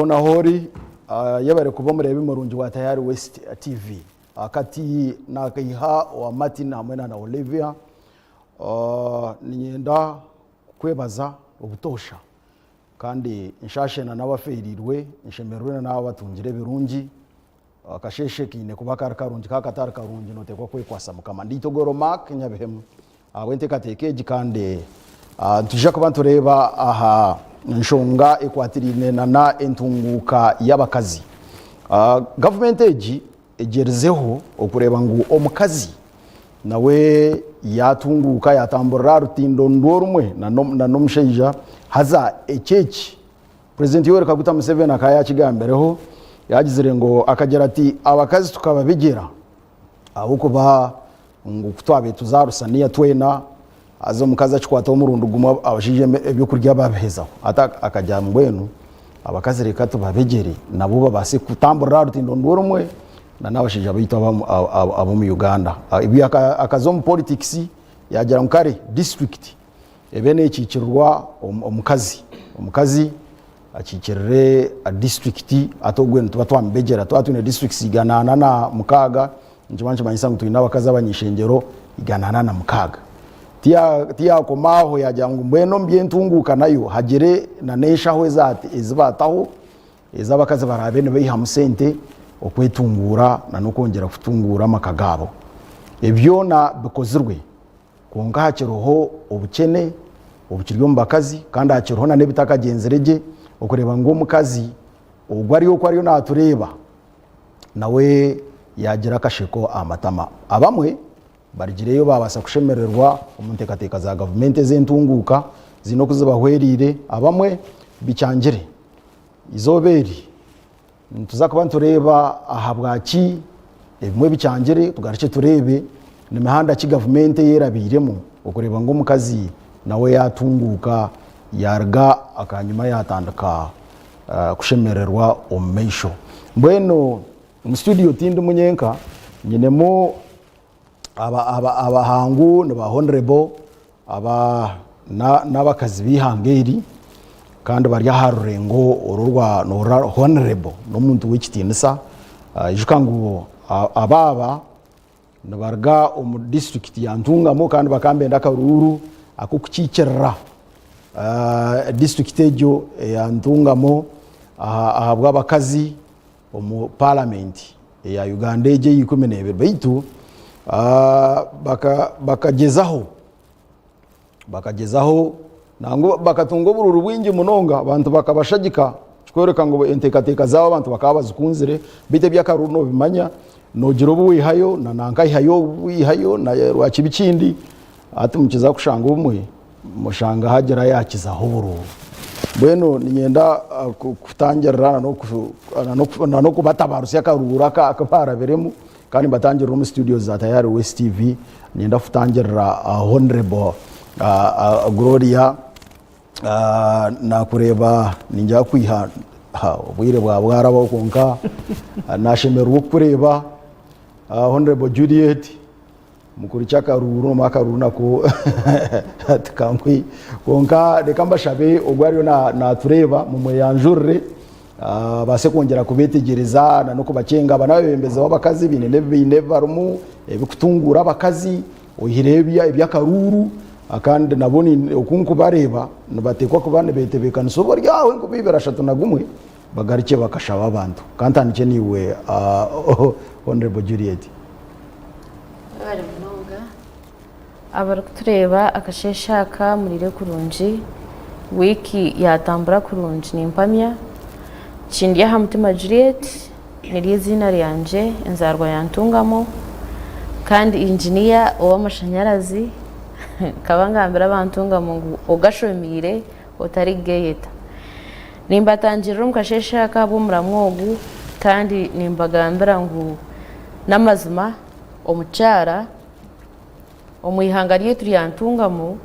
Hoona ahoori, yebare kuba omureebi murungi wa Tayari West TV. Akati nakaiha owa Martin hamwe na Olivia. Niinyenda kukwebaza obutoosha kandi nshaashe na n'abafeereirwe, nshemererwe na n'abo abatungire ebirungi. Akasheeshe kaine kuba kari karungi, kaaba katari karungi nooteekwa kwekwasa Mukama. Ndi Itogoro Mark Nyabihemu ahabw'enteekateeka egi kandi nitwija kuba nitureeba aha nshonga ekwatiraine na n'entunguuka y'abakazi. Gavumenti egi egyerizeho okureeba ngu omukazi nawe yaatunguuka yaatamburira aha rutindo nirwo rumwe na n'omushaija haza eki eki Purezidenti Yoweri Kaguta Museveni akaba yaakigambireho, yaagizire ngu akagira ati abakazi tukababigyera ahabw'okuba ngu ku twabaire tuza aha rusaniya twena haza omukazi akikwataho omurundi gumwe abashaija ebyokurya babihezaho. Hati akagira mbwenu abakazi reka tubabegyere nabo babaase kutamburira aha rutindo nirwo rumwe na n'abashaija baitu ab'omu Uganda. Ebyo akaza omu politikisi yaagira ngu kare disiturikiti ebe nekiikirirwa omukazi, omukazi akiikirire disiturikiti hati obwe nituba twamubegyera twaba twine disiturikiti 406 nikiba nikimanyisa ngu twine abakazi abany'eishengyero 406. Tiyakoma aho yagira ngu mbwenu omu by'entunguuka nayo hagire n'enshaho ezi baataho ezi abakazi baraabe nibaihamu sente okwetunguura n'okwongyera kutunguura amaka gaabo. Ebi byona bikozirwe. Kwonka hakiriho obukyene obukiri omu bakazi kandi hakiriho nana ebitakagyenzire gye okureeba ngu omukazi ogwo ari oku ariyo natureeba nawe yagira akasheko aha matama. Abamwe barugireyo babaasa kushemererwa omu nteekateeka za gavumenti ez'entunguuka ziine oku zibahwereire, abamwe bikyangire. Eizooba eri Nituza kuba nitureeba ahabwaki ebimwe bikyangire tugarukye tureebe ni mihanda ki gavumenti ei erabiiremu okureeba ngu omukazi nawe yaatunguuka yaaruga akanyima yaatandika kushemererwa omu maisho. Mbwenu omu situdiyo tindimu nyenka nyinemu abahangu ni ba honorable Aba n'abakazi b'eihanga eri kandi bari aha rurengo oru orwa nohurira honorable n'omuntu w'ekitiinisa. Ijuka ngu aba aba nibaruga omu disiturikiti ya Ntungamo kandi bakaba nibenda akaruuru ak'okukiikirira disiturikiti egyo eya Ntungamo ahabw'abakazi omu paramenti eya Uganda egyo eya 12 baitu bakagyezaho bakagyezaho nangwa bakatunga oburuuru bwingi munonga abantu bakabashagika kikworeka ngu enteekateeka zaabo abantu bakaba bazikunzire beitu eby'akaruuru nobimanya nogira obu waihayo na nanka aihayo obu waihayo na rwakibi kindi hati mukiza kushanga obumwe Mushanga hagira yaakizaho oburuuru. Mbwenu niinyenda kutangirira n'okubatabarutsya akaruuru aku baarabiremu kandi mbatangirire omu studio za Tayari West TV. Niinyenda kutangirira Honourable Gloria naakureeba niinyija kukwiha obwire bwaba bwarabaho kwonka naashemererwa kukureeba. Honourable Juliet. Mukuru ky'akaruuru omu akaruuru nako tikankwi kwonka reka mbashabe ogwo ariyo natureeba mumweyanjurire abaase kwongyera kubeetegyereza na n'okubakyenga. Aba n'abeebembezi b'abakazi baine n'ebi baine ebi barimu ebirikutunguura abakazi oihireho eby'akaruuru kandi nabo oku nkubareeba nibateekwa kuba nibeetebeekanisa oba ori aho enkumi ibiri ashatu na gumwe bagarukye bakashaba abantu. Ka ntandikye naiwe Honourable Juliet. Mwebare munonga abarikutureeba akasheeshe aka muriire kurungi, wiiki yaatambura kurungi nimpamya. Kindi aha mutima Juliet niryo eiziina ryangye enzaarwa ya Ntungamo kandi inginiya ow'amashanyarazi nkaba ngambira aba Ntungamo ngu ogashomiire otarigeyeta. Nimbatangirira omu kasheeshe aka ahabw'omuramwa ogu kandi nimbagambira ngu n'amazima omukyara omu ihanga ryaitu rya Ntungamo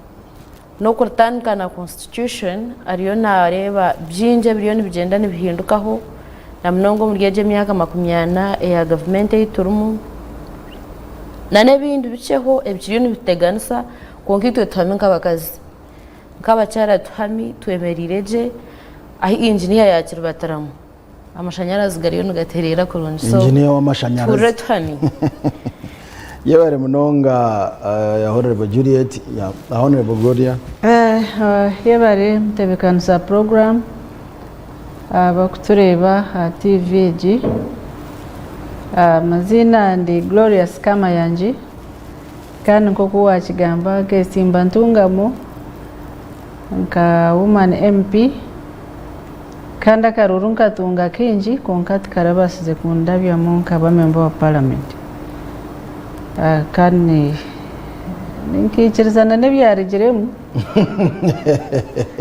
n'okuritandika na constitution ariyo naareeba bingi ebiriyo nibigyenda nibihindukaho na munonga omuri egi emyaka 40 eya gavumenti ei turimu n'ebindi bikyeho ebikiriyo nibituteganisa kwonka itwe tuhami nk'abakazi. Nk'abakyara tuhami twemereire gye ahu inginiya yaakiribatiramu. Amashanyarazi gariyo nigatereera kurungi so Engineer w'amashanyarazi. Tuhurire tuhami. Yebare munonga Honourable Juliet, yeah, Honourable Gloria. Yebare mutebekanisa program abakutureeba aha TV egi. Amaziina ndi Glorious Kamayangi kandi nk'oku wakigamba nkesimba Ntungamo nka woman MP. Kandi akaruuru nkatunga kaingi kwonka tikarabaasize kundabyamu nkaba memba wa paramenti. Kandi ninkaikirizana n'ebyarugiremu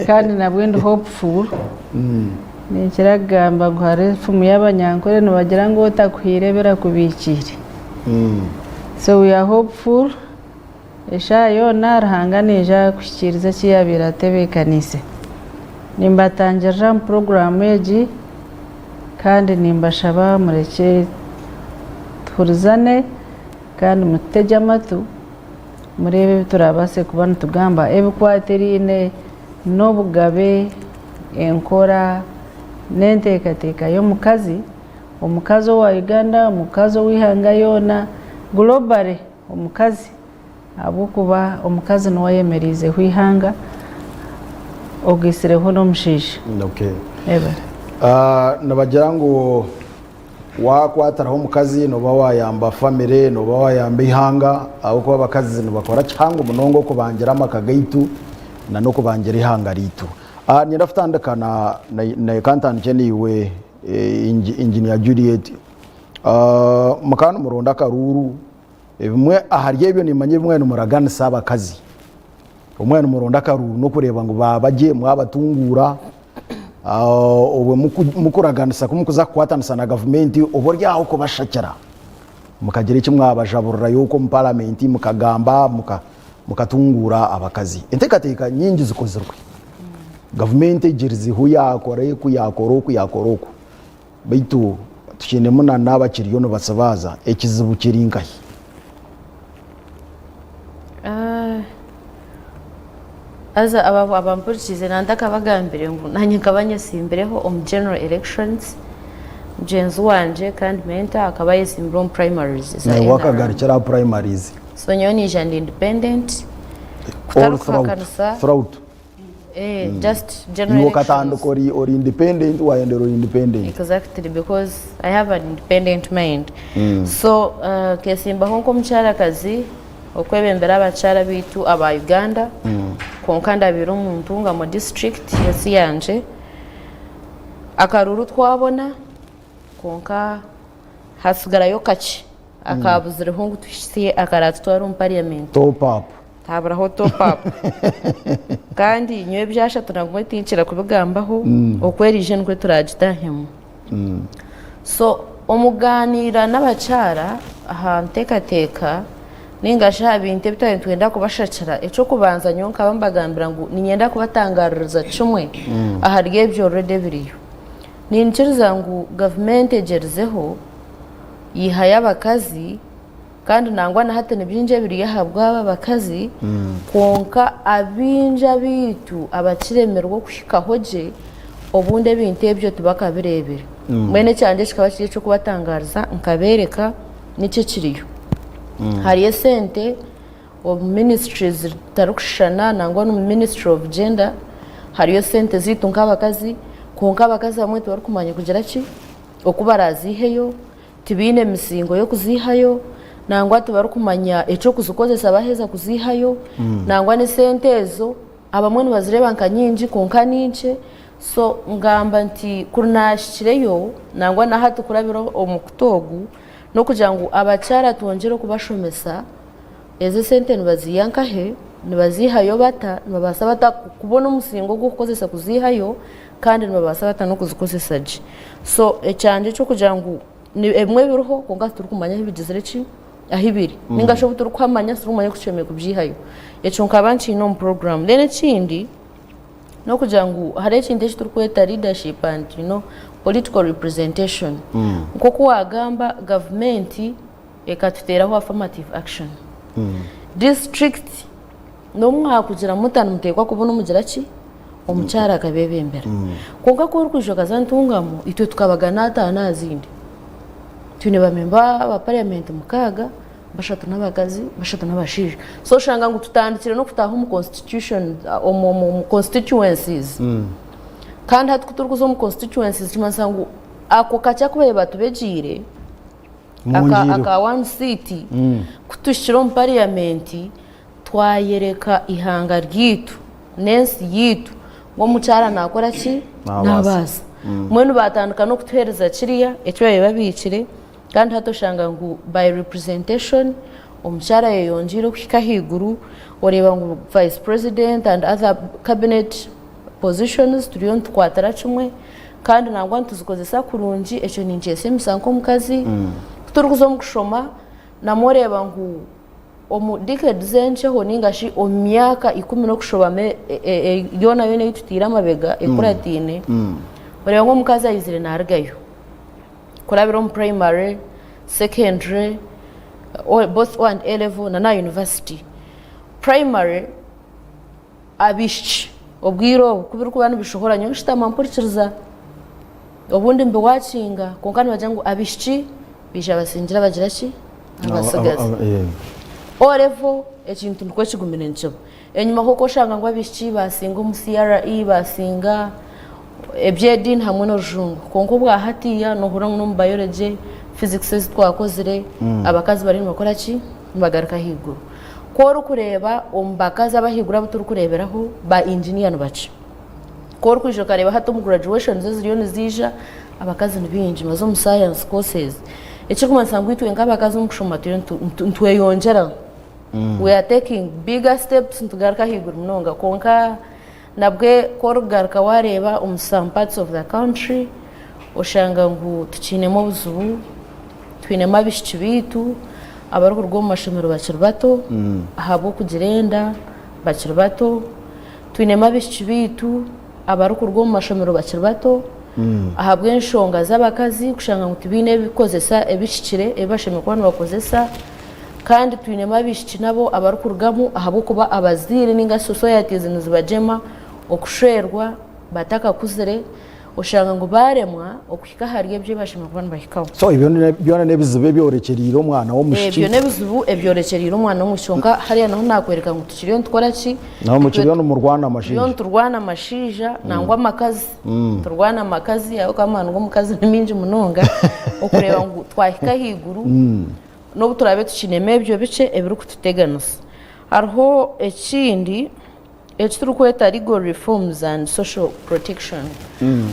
kandi nabwe ndi hopeful. Ninkira kugamba ngu hariho enfumu y'abanyankore nibagira ngu otakuhaire eba erakubiikiire. So we are hopeful Eshaaha yoona Ruhanga naija kuhikiiriza eki yaabaire atebeekaniise. Nimbatangirira omu puroguraamu egi kandi nimbashaba murekye tuhurizane kandi mututegye amatu mureebe ebi turaabaase kuba nitugamba ebikwatiraine n'obugabe, enkora n'enteekateeka y'omukazi, omukazi owa Uganda, omukazi ow'eihanga yoona, globally. Omukazi ahabw'okuba omukazi niwe ayemereizeho eihanga ogaitsireho n'omushaija. Okay. Ebare. Ah, nibagira ngu wakwatiraho omukazi noba wayamba family noba wayamba eihanga ahabw'okuba abakazi nibakora kihango munonga okubangira amaka gaitu na n'okubangira eihanga riitu. Ah, niinyenda kutandika na, na, na kantandikye naiwe eh, Engineer Juliet. Mukaba nimuronda akaruuru, ebimwe ahari ebyo nimanya ebi mwaba nimuraganisa abakazi. Obu mwaba nimuronda akaruuru n'okureeba ngu baaba gye mwabatunguura, obwo mukuraganisa ku mukuza kukwatanisa na gavumenti oba ori aho kubashakira mukagira eki mwabajaburirayo okwo omu paramenti mukagamba mukatunguura abakazi. Enteekateeka nyingi zikozirwe, gavumenti egirizeho yaakora oku yaakora oku yaakora oku. Baitu tukiinemu na n'abakiriyo nibatsibaaza, ekizibu kiri nkahi? Haza abo abampurikiize nantakabagambire ngu naanye nkaba nyesimbireho omu general elections, mugyenzi wangye kandi mentor akaba ayetsimbire omu primaries eza Naiwe NRM. akagarukira aha primaries. So nyowe naija ndi independent, All kutari throughout, kuhakanisa. throughout. Eh, just general Iwe elections. okatandika ori ori independent wayendera ori independent. Exactly because I have an independent mind. So nkesimbaho nk'omukyarakazi okwebembera abakyara baitu aba Uganda kwonka ndabiire omu Ntungamo district ensi yangye. Akaruru twabona kwonka hatsigarayo kakye akabuzireho ngu tuhitsye akaratutwara omu parliament. Top up. Haburaho top up. Kandi nyowe ebyashatu nagumwe tinkira kubigambaho, oku eriije nikwo turagitahemu. So omuganiira n'abakyara aha nteekateeka ninga shi aha bintu ebi twaba nitwenda kubashakira, eky'okubanza nyowe nkaba mbagambira ngu niinyenda kubatangaaririza kimwe ahari ebyo already ebiriyo. Niinyikiriza ngu gavumenti egyerizeho yihayo abakazi Kandi nangwa na hati ni bingi ebiriyo ahabw'abo abakazi, kwonka abaingi abaitu abakiremirwe okuhikaho gye, obundi ebintu ebyo tibakabireebire. Mbwenu ekyangye kikaba kiri eky'okubatangaariza nkabeereka niki ekiriyo. Hariyo esente omu ministries zitarikushushana nangwa n'omu ministry of gender hariyo esente zaitu nk'abakazi, kwonka abakazi abamwe tibarikumanya kugira ki, oku baraaziiheyo. Tibaine misingo y'okuziihayo, nangwa tibarikumanya eky'okuzikozesa baaheza kuziihayo, nangwa n'esente ezo abamwe nibazireeba nka nyingi kwonka ni nkye. So ngamba nti kuri naahikireyo nangwa na hati kurabira omu mukutu ogu, n'okugira ngu abakyara twongyere okubashomesa Ezo esente nibaziiha nkahe? Nibaziihayo bata? Nibabaasa bata kubona omusingo ogw'okukozesa kuziihayo kandi nibabaasa bata n'okuzikozesa gye? So ekyangye eky'okugira ngu ebimwe biriho kwonka titurikumanya ahu bigizire ki? Ahu biri ninga shi obu turikuhamanya titurikumanya oku tushemereire kubyihayo. Ekyo nkaba nkiine omu puroguraamu. Then ekindi n'okugira ngu hariho ekintu eki turikweta leadership and you know political representation. Nk'oku waagamba gavumenti ekatuteeraho affirmative action. District n'obu mwakugira muta nimuteekwa kuba nimugira ki? Omukyara akabebembera. Kwonka ku orikwija okaza Ntungamo, itwe tukabagana ataano aha zindi. Twine ba memba ba parliament mukaaga, bashatu n'abakazi, bashatu n'abashaija. So oshanga ngu tutandikire n'okutaaha omu constitution, omu constituencies. Kandi hati ku turikuza omu constituencies kimanyisa ngu ako kakye aku baabaire batubegiire, aka one seat, ku tuhikire omu parliament, Twayereka eihanga ryaitu n'ensi yaitu ngu omukyara naakora ki? Naabaasa. Mbwenu baatandika n'okutuheereza kiriya eki baabaire babiikire kandi hati oshanga ngu by representation omukyara ayeyongyeire okuhika ahaiguru, oreeba ngu vice president and other cabinet positions turiyo nitukwatira kimwe kandi nangwa nituzikozesa kurungi, ekyo ninkyesiimisa nk'omukazi. Ku turikuza omu kushoma namwo oreeba ngu Omu decades enkyeho ninga shi omu myaka ikumi n'okushobamo yoona yoona ei tutaire amabega ekurataine, oreeba ngu omukazi aizire naarugayo kurabira omu primary, secondary, both O and A level na n'aha university. Primary abaishiki obwire obu ku birikuba nibishohora nyowe nshutama mpurikiriza obundi mbiwakinga kwonka nibagira ngu abaishiki baija basingira bagira ki? Abatsigazi. O level ekintu nikwo kigumire nikiba. Enyima ho oshanga ngu abaishiki basinga omu CRE, basinga eby'ediini hamwe n'orujungu. Kwonka obwa hatiiya noohurira ngu n'omu biology, physics ezi twakozire, abakazi bariyo nibakora ki? Nibagaruka ahaiguru. Ku orikureeba omu bakazi ab'ahaiguru abu turikureeberaho, ba engineer ni bakye. Ku orikwija okareeba hati omu graduations eziriyo niziija, abakazi ni baingi nibaza omu science courses. Ekirikumanyisa ngu itwe nk'abakazi omu kushoma turiyo nitweyongyera. We are taking bigger steps nitugaruka ahaiguru munonga kwonka nabwe ku orikugaruka waareeba omu some parts of the country oshanga ngu tukiinemu obuzibu, twinemu abaishiki baitu abarikuruga omu mashomero bakiri bato ahabw'okugira enda bakiri bato. Twinemu abaishiki baitu abarikuruga omu mashomero bakiri bato ahabw'enshonga z'abakazi kushanga ngu tibaine ebikozesa ebihikire ebi bashemereire kuba nibakozesa kandi twinemu abaishiki nabo abarikurugamu ahabw'okuba abazaire ninga shi societies nizibagyema okushwerwa batakakuzire Oshanga ngu baaremwa okuhika ahari ebyo ebi bashemereire kuba nibahikaho. So ebyo byona n'ebizibu ebyorekyereire omwana w'omwishiki. Ebyo n'ebizibu ebyorekyereire omwana w'omwishiki kwonka hariya naho naakworeka ngu tukiriyo nitukora ki? Naho mukiriyo nimurwana amashaija. Turiyo niturwana amashaija nangwa amakazi. Niturwana amakazi ahabw'okuba amaani g'omukazi ni maingi munonga okureeba ngu twahika ahaiguru n'obu turaabe tukiinemu ebyo bikye ebirikututeganisa. Hariho ekindi. Eki turikweta legal reforms and social protection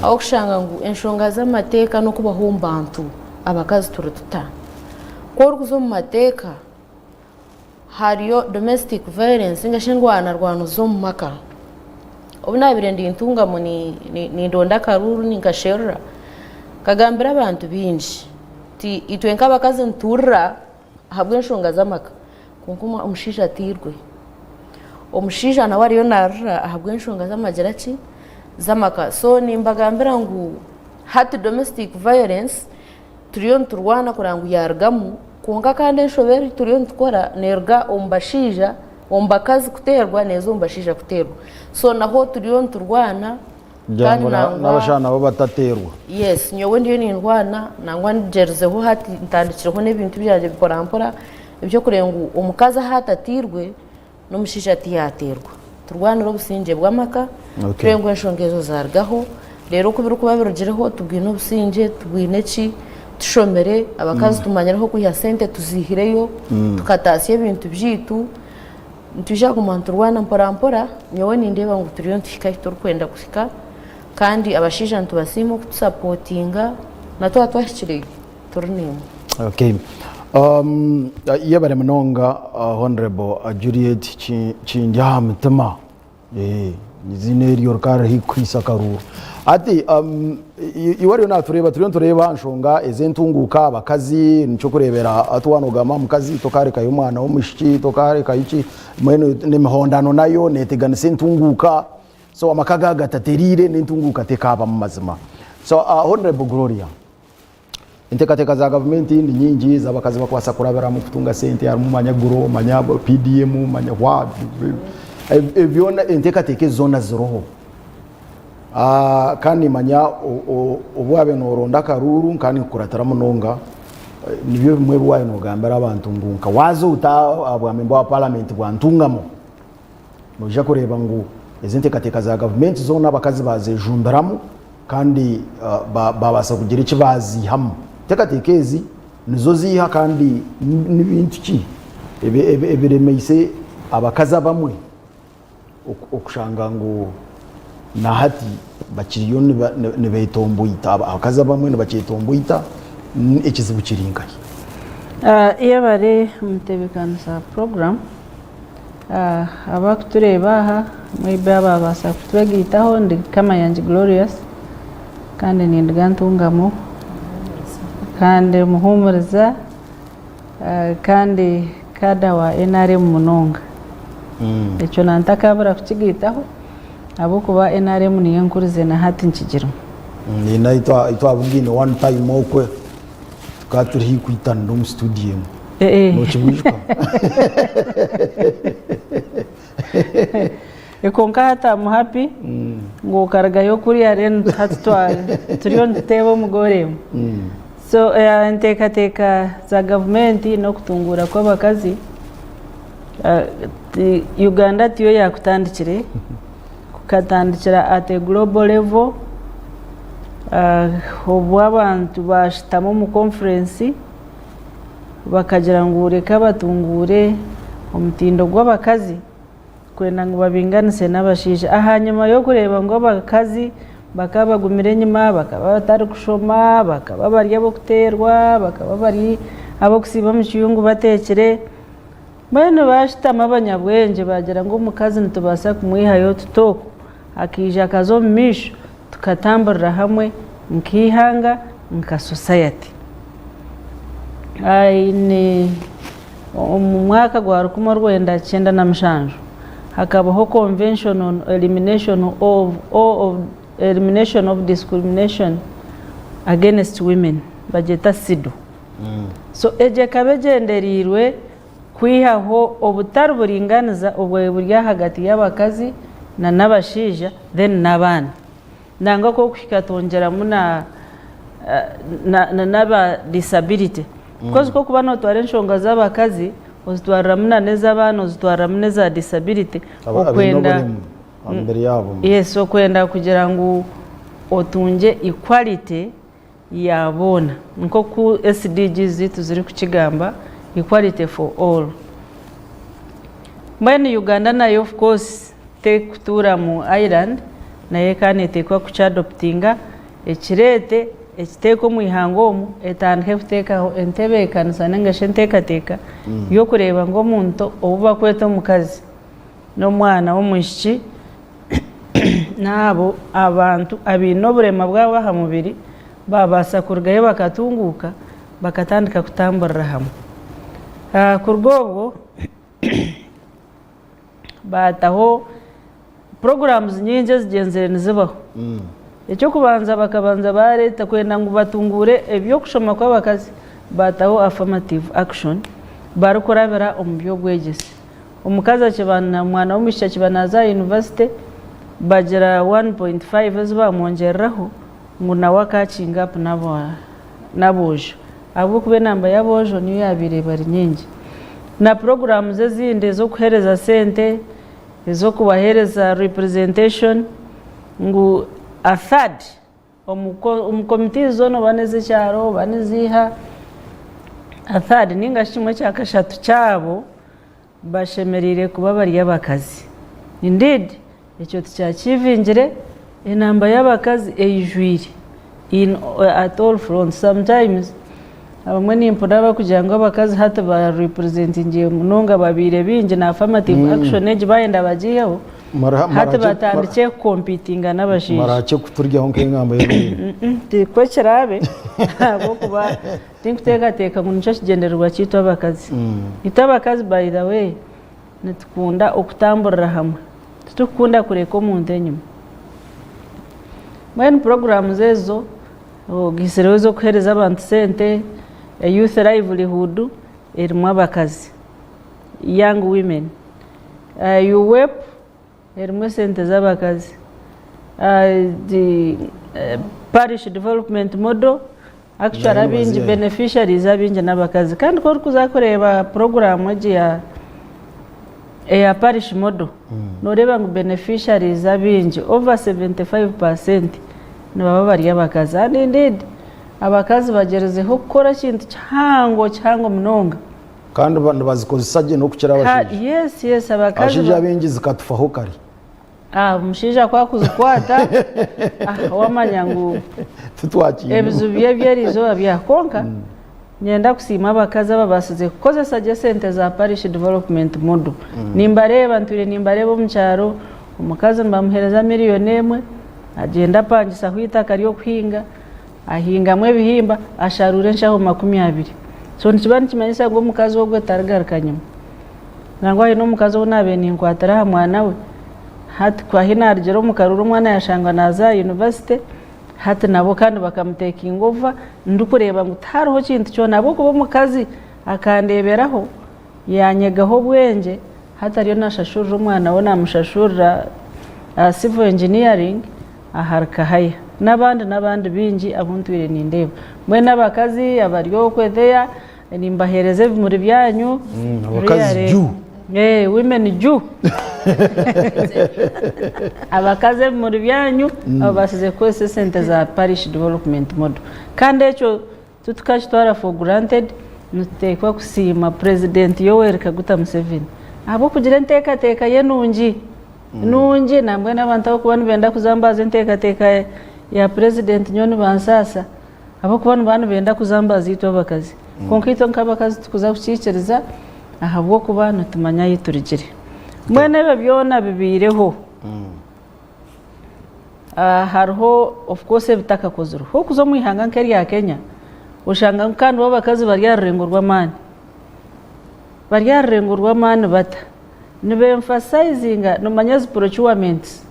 ahu orikushanga ngu enshonga z'amateeka n'okubaho omu bantu abakazi turi tuta. Ku orikuza omu mateeka hariyo domestic violence ninga shi endwanarwano z'omu maka. Obu naabaire ndi Ntungamo nindonda akaruuru ninkasherura, nkagambira abantu baingi nti itwe nk'abakazi nituhurira ahabw'enshonga z'amaka kwonka omushaija atairwe. Omushaija nawe ariyo naarira ahabw'enshonga z'amagira ki? Z'amaka. So nimbagambira ngu hati domestic violence turiyo niturwana kureba ngu yaarugamu kwonka kandi enshobe ei turiyo nitukora neeruga omu bashaija, omu bakazi kuteerwa neeza omu bashaija kuteerwa. So naho turiyo niturwana. Kugira Kandi ngu na- nangwa n'abashaija nabo batateerwa. Yes, nyowe ndiyo nindwana nangwa ngyerizeho hati ntandikireho n'ebintu byangye mpora mpora eby'okureeba ngu omukazi ahu atatiirwe n'omushaija tiyateerwa. Turwanire obusingye bw'amaka, Okay. turebe ngu enshonga ezo zaarugaho, reero ku birikuba birugireho tubwine obusingye, tubwine ki, tushomire, abakazi tumanyire ah'okwiha sente tuziihireyo, tukataasya ebintu byaitu. Nitwija kuguma niturwana mpora mpora, nyowe nindeeba ngu turiyo nituhika ahu turikwenda kuhika kandi abashaija nitubasiima okutusapotinga na twaba twahikireyo turi naimwe. Okay. Yebare munonga Honourable Juliet Kindi aha mutima. Eiziina eryo rikaba riri haihi kukuhaisa akaruuru. Hati iwe oriyo naatureeba turiyo nitureeba aha nshonga ez'entunguuka, abakazi, nikyo orikureebera hati waaba noogamba aha mukazi tokaarekayo omwana w'omwishiki, tokaarekayo ki, mbwenu n'emihondano nayo neeteganisa entunguuka, so amaka gaaba gatatereire n'entunguuka tekaabamu mazima. So Honourable Gloria, Enteekateeka za gavumenti ni nyingi ezi abakazi barikubaasa kurabiramu kutunga sente harimu manya Grow, manya PDM, manya what, byona enteekateeka ezi zoona ziriho. Kandi nimanya obu waabaire nooronda akaruuru nkaba ninkukuratira munonga, nibyo bimwe ebi waabaire noogambira abantu ngu nka waaza ota aha bwa memba wa paramenti bwa Ntungamo, noija kureeba ngu ezi enteekateeka za gavumenti zoona abakazi baazejumbiramu kandi baabaasa kugira eki baaziihamu. Enteekateeka ezi nizo ziiha kandi ni bintu ki ebiremeise abakazi abamwe okushanga ngu na hati bakiriyo nibetomboita, abakazi abamwe nibakyetomboita, ekizibu kiri nkahi? Yebare omutebeekanisa wa puroguraamu. Abarikutureeba aha maybe ababaasa kutwegaitaho ndi Kamayangi Glorious kandi ninduga Ntungamo kandi Muhumuriza kandi kaada wa NRM munonga. Ekyo nantakabura kukigaitaho ahabw'okuba NRM niyo enkurize na hati nkigirimu. Niina ahi twabugaine one time okwe tukaba turi haihi kwitanira omu studio emwe. Nokimwijuka? Kwonka hati am happy ngu okarugayo kuriya then hati turiyo nituteeba omugore emwe. So enteekateeka za gavumenti n'okutunguura kw'abakazi, Uganda tiyo yaakutandikire, kukatandikira at a global level obu abantu baashutama omu conference bakagira ngu reka batunguure omutindo gw'abakazi. Kwenda ngu babinganise n'abashaija. Ahanyima y'okureeba ngu abakazi bakaba bagumire enyima, bakaba batarikushoma, bakaba bari ab'okuteerwa, bakaba bari ab'okusiiba omu kiyungu bateekire, mbwenu baashutama abanyabwengye baagira ngu omukazi nitubaasa kumwihayo tuta oku, akaija akaza omu maisho tukatamburira hamwe nk'eihanga, nka society. Omu mwaka gwa 1997 hakabaho Convention on Elimination of of Elimination of Discrimination Against Women bagyeta CEDAW. So egyo ekaba egyendereirwe kwihaho obutari buringaniza obwabaire buri ahagati y'abakazi na n'abashaija then n'abaana. Nangwa kwokuhika twongyeramu na n'aba disability because kwokuba notwara enshonga z'abakazi ozitwariramu na n'ez'abaana ozitwariramu n'eza disability okwenda yes okwenda kugira ngu otungye equality ya boona nk'oku SDGs zaitu zirikukigamba equality for all. Mbwenu Uganda nayo of course terikutuura mu Ireland nayo ekaba neteekwa kukiadoputinga ekireete ekiteeke omu ihanga omu etandike kuteekaho entebeekanisa ninga shi enteekateeka y'okureeba ngu omuntu ou barikweta omukazi n'omwana w'omwishiki n'abo abantu abaine oburema bwabo aha mubiri baabaasa kurugayo bakatunguuka bakatandika kutamburira hamwe. Kuruga obwo baataho puroguramuzi nyingi ezigyenzire nizibaho. Eky'okubanza bakabanza baareeta kwenda ngu batunguure eby'okushoma kw'abakazi baataho affirmative action barikurabira omu by'obwegyese. Omukazi akiba omwana w'omwishiki akiba naaza aha yunivasite bagira 1.5 ezi baamwongyereraho ngu nawe akakinga apu n'aboojo ahabw'okuba enamba y'aboojo niyo yaabaire eba eri nyingi. Na puroguraamu ezindi ez'okuheereza sente, ez'okubaheereza representation ngu a third omu committees zoona oba n'ez'ekyaro oba n'ez'iha, a third ninga shi kimwe kya kashatu kyabo bashemereire kuba bari abakazi. Indeed ekyo tukyakivingire, enamba y'abakazi eijwire in at all fronts. Sometimes abamwe nimpurira barikugira ngu abakazi hati ba representingire munonga babaire baingi na affirmative action egi bayenda bagiiheho, hati batandikye kukompitinga n'abashaija. Marahakye kuturyaho nk'engamba y'obwire. Tikwo kiraabe ahabw'okuba tinkuteekateeka ngu nikyo kigyendererwa kyaitu abakazi. Itwe abakazi by the way nitukunda okutamburira hamwe, titurikukunda kureka omuntu enyima. Mbwenu puroguraamu ezo ogaisireho ez'okuheereza abantu sente, youth livelihood erimu abakazi, young women, UWEP erimu esente z'abakazi. The Parish Development Model, actually Nayo abaingi nibazihayo. beneficiaries abaingi n'abakazi. Kandi ku orikuza kureeba puroguraamu egi ya eya Parish Model, nooreeba ngu beneficiaries abaingi over 75 percent nibaba bari abakazi. And indeed abakazi bagyerizeho kukora ekintu kihango kihango munonga. Kandi nibazikozesa gye n'okukira abashaija. Yes, yes, abakazi Abashaija abaingi zikatufaho kare. Ah, omushaija ku akuzikwata ah, wamanya ngu Titwakiine. ebizibu bye eby'eriizooba bya kwonka nyenda kusiima abakazi ababaasize kukozesa gye esente za Parish Development Model. Nimbareeba ntwire nimbareeba omu kyaro, omukazi nibamuheereza miriyoni emwe, agyenda apangisaho eitaka ry'okuhinga, ahingamu ebihimba, asharuura enshaho 20. So nikiba nikimanyisa ngu omukazi ogwe tarigaruka nyima. Nangwa haine omukazi ou naabaire ninkwatira aha mwana we, hati ku ahi naarugire omu karuru omwana yaashangwa naaza aha yunivasite, hati nabo kandi bakamutekinga ova, ndikureeba ngu tihariho kintu kyona ahabw'okuba omukazi akandeeberaho, yaanyegaho obwengye, hati ariyo naashashurira omwana we naamushashurira civil engineering ahari Kahaya n'abandi n'abandi baingi abu ntwire nindeeba. Mbwenu abakazi abari okwe there, Nimbaheereza ebimuri byanyu. Abakazi Really. juu. Women juu. Abakazi ebimuri byanyu ababaasize kukozesa esente za Parish Development Model. Kandi ekyo titukakitwara for granted, nituteekwa kusiima President Yoweri Kaguta Museveni ahabw'okugira enteekateeka ye nungi. Nungi nambwenu abantu abarikuba nibenda kuzambaaza enteekateeka ya President nyowe nibansaasa. Ahabw'okuba nibaba nibenda kuzambaza itwe abakazi. Kwonka itwe nk'abakazi titukuza kukiikiriza ahabw'okuba nitumanya ahu turugire. Mbwenu ebyo byona bibaireho, hariho of course ebitakakozirwe. Ku orikuza omu ihanga nk'erya Kenya, oshanga ngu kandi bo abakazi bari aha rurengo rw'amaani. Bari aha rurengo rw'amaani bata? Niba emphasizinga, nomanya ezi procurements,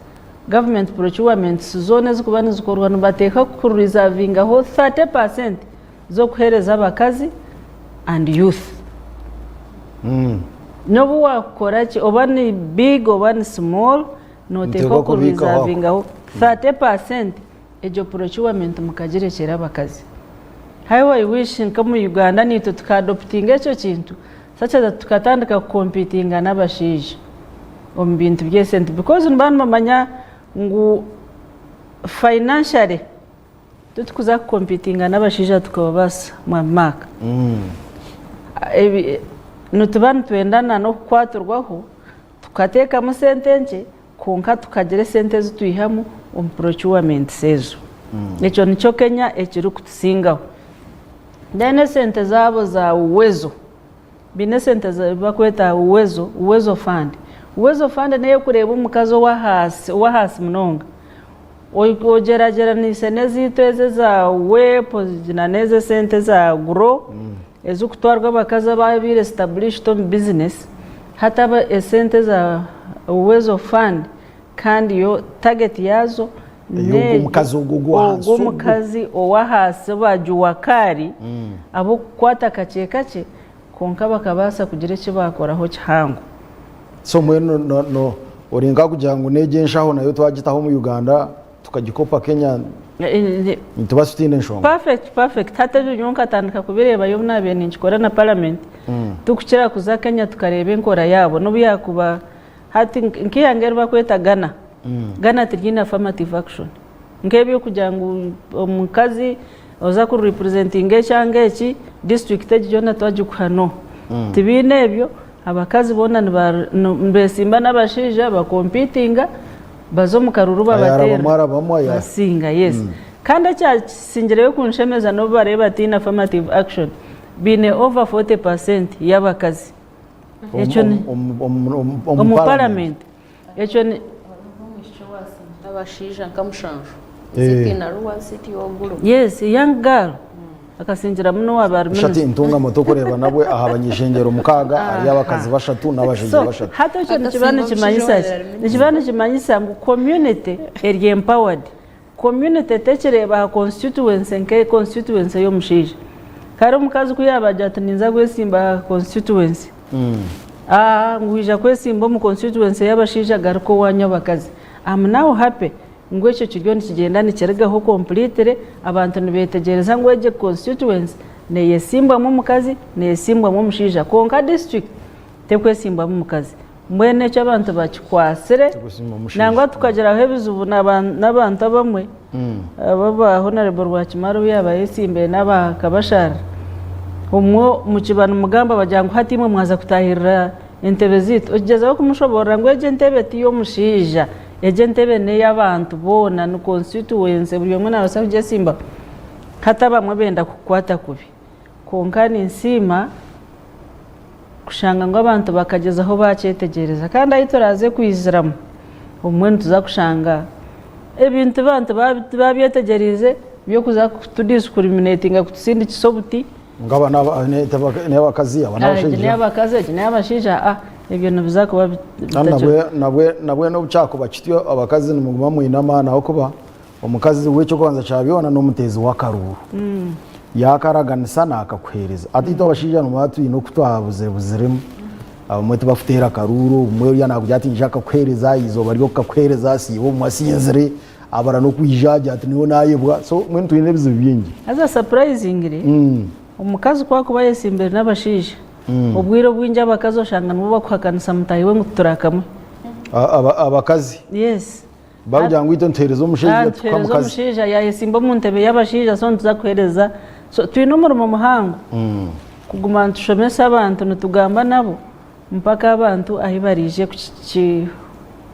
government procurements zoona ezikuba nizikorwa nibateeka ku reservingaho 30% z'okuheereza abakazi and youth. N'obu wakukora ki, oba ni big oba ni small, noteekwa Niteekwa ku kubiikaho ako. reservingaho 30% Egyo procurement mukagirekyera abakazi. How I wish nk'omu Uganda naitwe tuka adoptinga ekyo kintu such that tukatandika ku competinga n'abashaija omu bintu by'esente because nibaba nibamanya ngu financially titukuza ku competinga n'abashaija tukababaasa Mwami Mark. Nituba nitwenda na n'okukwatirwaho tukateekamu sente nkye Kwonka tukagira esente ezi twihamu omu procurements ezo. Ekyo nikyo Kenya ekirikutusingaho. Then esente zaabo za Uwezo, baine esente ezi barikweta Uwezo, Uwezo fund. Uwezo fund n'ey'okureeba omukazi ow'ahaasi ow'ahaasi munonga. Ogyeragyeraniise n'ezaitu ezi eza WEP na n'ezi esente eza GROW ezikutwarwa abakazi ababaire established omu business, hati aba esente eza Uwezo fund kandi yo target yaazo Ey'ogwo omukazi ogwo ogw'ahansi ogwo ogwo. omukazi ow'ahaasi ba jua kali ab'okukwata kakye kakye kwonka bakabaasa kugira eki baakoraho kihango. So mbwenu no, no, ori nkakugira ngu n'egyo enshaho nayo twagitaho omu Uganda tukagikopa Kenya nituba tutaine enshonga. Perfect, perfect. Hati ebyo nyowe nkatandika kubireebayo obu naabaire ninkikora na parliament. Tikukira kuza Kenya tukareeba enkora yaabo n'obu yaakuba hati nk'eihanga eri barikweta Ghana. Ghana tiryine affirmative action. Nk'eby'okugira ngu omukazi oza ku representinga ekyanga eki, district egi yoona twagikuha no. Tibaine ebyo, abakazi boona nibesimba n'abashaija bakompitinga baza omu karuru Ayarabamu babateera arabamu aya. basinga yes. Kandi ekyasingireyo kunshemeza n'obu bareeba bataine affirmative action, baine over 40 percent y'abakazi. Ekyo ni Omu omu parliament. parliament. Ekyo ni. Hariho omwishiki owaasingira abashaija nka mushanju, Eh. City Narua, City Ogulu. Yes, young girl akasingira muno owaaba ari Shati minisita. Ntungamo tokureeba nabwe aha bany'ishengyero mukaaga hariyo abakazi bashatu n'abashaija So, bashatu. hati ekyo nikiba Akasinga nikimanyisa omushaija ki? owabaire ari minisita. Nikiba nikimanyisa ngu community eri empowered. Community tekireeba aha constituency nke constituency ey'omushaija. Kare omukazi ku yaaba agira ati ninza kwesimba aha constituency, aah ngu waija kwesimba omu constituency ey'abashaija garuka owanyu abakazi. Am now happy. Ngu ekyo kiriyo nikigyenda nikirugaho completely, abantu nibetegyereza ngu egi constituency neyesimbwamu omukazi, neyesimbwamu omushaija kwonka district tekwesimbwamu mukazi. Mbwenu ekyo abantu bakikwatsire nangwa tukagiraho ebizibu n'abantu abamwe aba ba Honourable Rwakimara obu yaaba ayesimbire n'aba Kabasharira, obumwe mukiba nimugamba bagira ngu hati imwe mwaza kutaahirira entebe zaitu, okigyezaho kumushoboorora ngu egi entebe ti y'omushaija, egi entebe n'ey'abantu boona, ni constituency buri omwe naabaasa kugyesimbaho. Hati abamwe benda kukukwata kubi. Kwonka ninsiima kushanga ngu abantu bakagyezaho baakyetegyereza kandi ahu turaaze kwiziramu obumwe nituza kushanga ebintu abantu baabyetegyeriize by'okuza kutudiscriminatinga kutusindikisa obuti. Ngu aba n'abakazi aba n'abashaija. Egi n'ey'abakazi egi n'ey'abashaija ebyo nibiza kuba bitakiri. Nabwe n'obu kyakuba kityo abakazi nimuguma mwine amaani ahabw'okuba Omukazi we eky'okubanza kya byona n'omuteezi w'akaruuru. Yaakaraganisa naakakuheereza. Hati itwe abashaija nimba twine oku twabuzibuziremu. Abamwe tibakuteera akaruuru, obumwe oriya naakugira ati nyija kukakuheereza, aha izooba ry'okukakuheereza asiiba obumwe asinzire, abura n'okwija agira ati nyowe naayebwa. So mbwenu twine ebizibu bingi. Haza surprisingly, omukazi ku akuba ayesimbire n'abashaija, obwire obwingi abakazi oshanga nibo bakuhakanisa mutaahi we ngu turakamwe. Abakazi? Yes. Bakugira ngu itwe nituheereza omushaija Ah, tukuha nituheereza mukazi. omushaija yayesimba omu ntebe y'abashaija so nituza kuheereza so twine omurimo muhango kuguma nitushomesa abantu nitugamba nabo mpaka abantu ahi baraije kuki-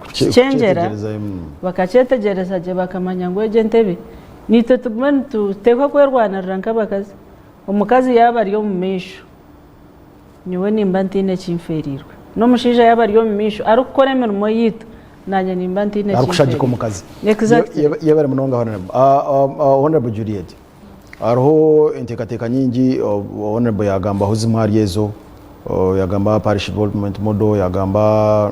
kukikyengyera Kukyetegyereza, bakakyetegyereza gye bakamanya ngu egyo entebe naitwe tugume nituteekwa kwerwanirira nk'abakazi omukazi yaaba ari omu maisho Nyowe nimba ntaine eki nfeereirwe. N'omushaija yaaba ari omu maisho arikukora emirimo yaitu, naanye nimba ntaine eki Arikushagika nfeereirwe. omukazi. Exactly. Yebare munonga Honourable. Honourable Juliet, hariho enteekateeka nyingi, Honourable yaagambaho zimwe ahari ezo, yaagamba aha Parish Development Model, yaagamba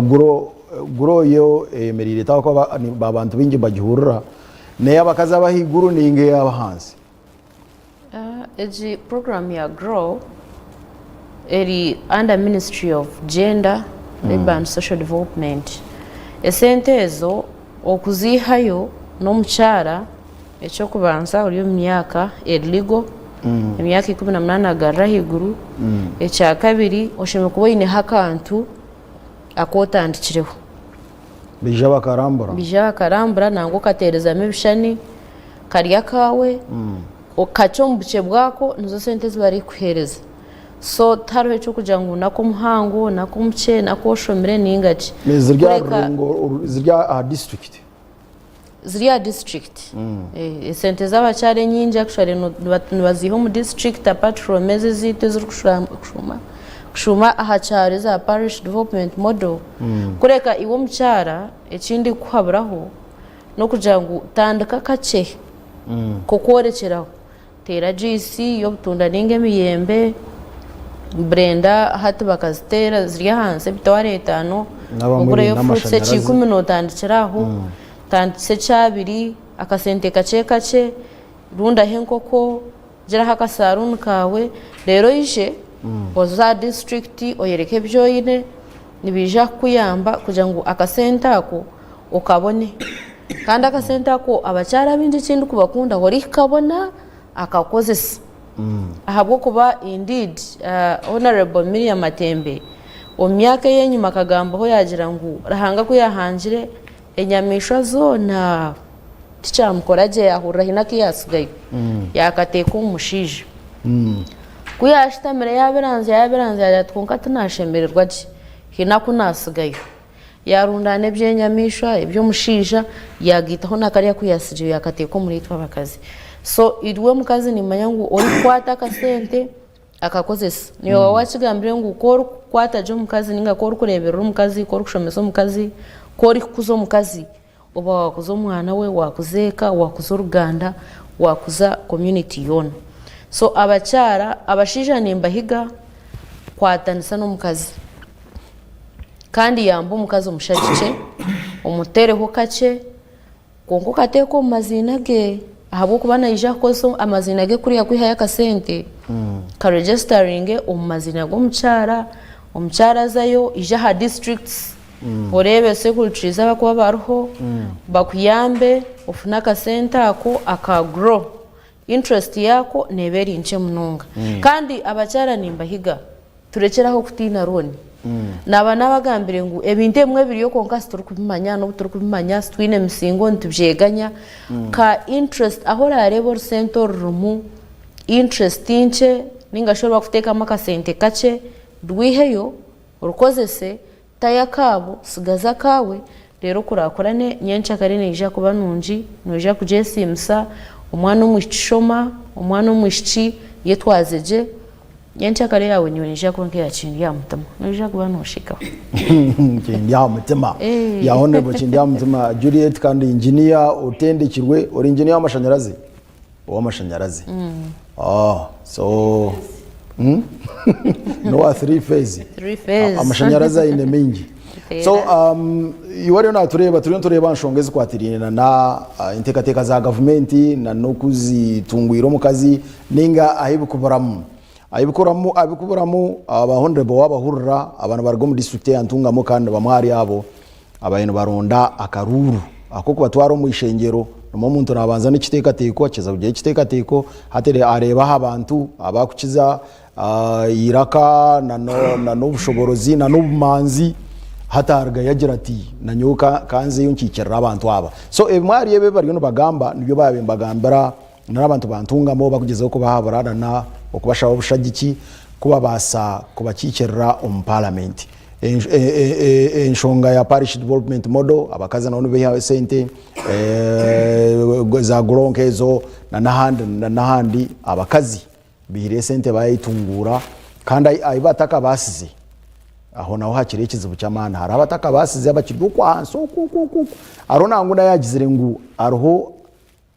Grow, Grow yo eyemereire eta ahabw'okuba abantu baingi nibagihurira, n'ey'abakazi ab'ahaiguru nainga ey'abahansi? Egi puroguraamu ya Grow eri under ministry of gender, labour and social development. Esente ezo okuziihayo n'omukyara eky'okubanza ori omu myaka eri legal, emyaka 18 kugarura ahaiguru, ekyakabiri oshemereire kuba oineho akantu aku otandikireho. Baija bakarambura. Baija bakarambura nangwa okateerezamu ebishushani kari akaawe, kakye omu bukye bwako nizo sente ezi barikukuheereza. So tihariho eky'okugira ngu n'ak'omuhango, n'ak'omukye, n'akoshomire ninga ki. Ziri aha rurengo, ziri aha disiturikiti? Ziri aha disiturikiti. Esente z'abakyara enyingi actually nibaziiha omu disiturikiti apart from ezi ezaitu ezirikushuuma kushuuma aha kyaro eza parish development model. Kureka iwe omukyara ekindikukuhaburaho n'okugira ngu tandika kakye k'okworekyeraho. Teera juice y'obutunda ninga emiyembe, burenda hati bakaziteera ziri ahansi emitwaro etaano, N'abamwe ogureyo baine fruits amashanyarazi. ekikumi notandikira aho, otandikise ekyabiri, akasente kakye kakye, rundaho enkoko, giraho akasaruuni kaawe, reero oije oze aha disiturikiti oyereke ebi oine, nibaija kukuyamba kugira ngu akasente ako okabone. Kandi akasente ako abakyara abaingi eki ndikubakunda orikukabona akakozesa ahabw'okuba indeed Honourable Miriam Matembe omu myaka ey'enyima akagambaho yaagira ngu Ruhanga ku yaahangire enyamaishwa zoona tikyamukora gye yaahurira haine aku yaatsigayo yaakateeka omu mushaija. Ku yaashutamire yaabiranzya yaabiranzya yaagira ati kwonka tinaashemererwa gye haine aku naatsigayo. Yaarundaana eby'enyamaishwa, eby'omushaija, yaagaitaho na kariya aku yaatsigireyo yaakateeka omuri itwe abakazi. So iwe omukazi niimanya ngu orikukwata akasente akakozesa. Naiwe waaba waakigambire ngu ku orikukwata gye omukazi nainga ku orikureeberera omukazi, ku orikushomesa omukazi, ku orikukuza omukazi, oba waakuza omwana we, waakuza eka, waakuza oruganda, waakuza community yoona. So abakyara, abashaija nimbahiga kwatanisa n'omukazi. Kandi yamba omukazi omushagikye, omuteereho kakye, kwonka okateeka omu maziina ge ahabw'okuba naija kukozesa amaziina ge kuriya kwihayo akasente, karegisitaringe omu maziina g'omukyara, omukyara azayo, ija aha disiturikiti. Oreebe secretaries abakuba bariho bakuyambe ofune akasente ako aka grow. Interest yaako neeba eri nkye munonga. Kandi abakyara nimbahiga turekyere aho kutiina loan. Naaba nabagambire ngu ebintu ebimwe biriyo kwonka siturikubimanya n'obu turikubimanya sitwine misingo nitubyeganya. Ka interest ahu orareebe orusente orurimu interest nkye ninga shi oru barikuteekamu akasente kakye rwiheyo orukozese Tayo akaabo, tsigaza akaawe, reero okurakurane, nyenkyakare neija kuba nungi, noija kugyesiimisa, omwana omwishiki shoma, omwana omwishiki yetwaze gye, nyenkyakare yaawe naiwe neija kuba nk'eya Kindi aha mutima, noija kuba nooshekaho. Kindi aha mutima. Ya Honourable Kindi aha mutima Juliet kandi engineer otendekirwe, ori engineer w'amashanyarazi? Ow'amashanyarazi. Oh, so N'owa three phase. Three phase. Amashanyarazi aine maingi. So iwe ariyo natureeba turiyo nitureeba aha nshonga ezikwatiraine na na enteekateeka za gavumenti na n'okuzitungwira omukazi ninga ahu bikuburamu. Ahu bikuramu ahu bikuburamu aba honorable wabahurira aba nibaruga omu disiturikiti eya Ntungamo kandi ni bamwe ahari abo ababaire nibaronda akaruuru ak'okubatwara omu ishengyero. Nimwo omuntu nabanza n'ekiteekateeko akiza kugira ekiteekateeko hati areeba aha bantu abakukiza eiraka na n'obushoboorozi na n'obumanzi hati arugayo agira ati nanyowe kanzeyo nkiikirire abantu aba. So ebimwe ahari ebi ebi bariyo nibagamba nibyo baabaire nibagambira n'abantu ba Ntungamo barikugyezaho kubahabura na n'okubashaba obushagiki kubabaasa kubakiikirira omu paramenti. Enshonga ya parish development model abakazi nabo nibaihaho esente za gronk ezo na n'ahandi na n'ahandi abakazi baihire esente bayetunguura kandi ahu batakabaasize aho naho hakiri ekizibu ky'amaani hariho abatakabaasize abakiri okwo ahansi okwo okwo okwo hariho nangwa n'oyagizire ngu hariho